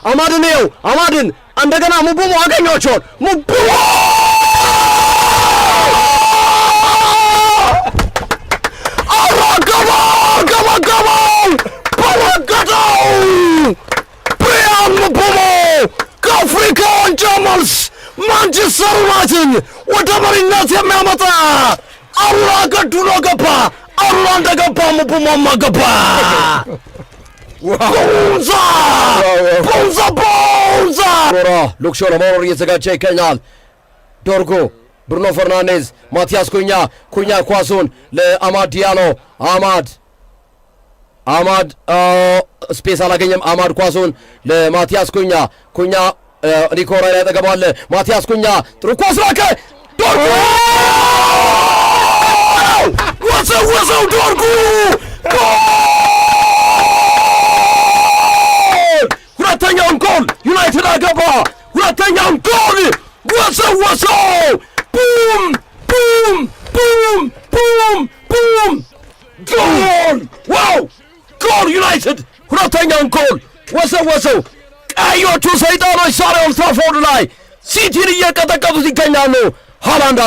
አማድን ይኸው አማድን እንደገና ምቡሞ አገኟቸውን። ምቡሞ አራገባ ገባገባው በረገጠው። ብሪያን ምቡሞ ከአፍሪካ ዋንጫ መልስ ማንቸስተር ዩናይትድን ወደ መሪነት የሚያመጣ። አሉላ ገዱ ነው ገባ። አሉላ እንደገባ ምቡሞማ ገባ። ቦንዛ ቦንዛ ቦንዛ። ሮራ ሉክ ሾው ለመውረር እየተዘጋጀ ይገኛል። ዶርጎ፣ ብሩኖ ፈርናንዴዝ፣ ማቲያስ ኩኛ። ኩኛ ኳሱን ለአማድ ዲያሎ። አማድ፣ አማድ space አላገኘም። አማድ ኳሱን ለማቲያስ ኩኛ። ኩኛ ኒኮ ኦራይሊ አጠገቡ አለ። ማቲያስ ኩኛ ጥሩ ኳስ ላከ። ዶርጉ ወሰወሰው። ዶርጉ ጎል! ሁለተኛውን ጎል ዩናይትድ አገባ። ሁለተኛውን ጎል ወሰወሰው። ቡም ቡም ቡም ቡም ቡም፣ ጎል! Wow፣ ጎል! ዩናይትድ ሁለተኛውን ጎል ወሰወሰው። ቀዮቹ ሰይጣኖች ዛሬ ኦልድ ትራፎርድ ላይ ሲቲን እየቀጠቀጡት ይገኛሉ። ሃላንድ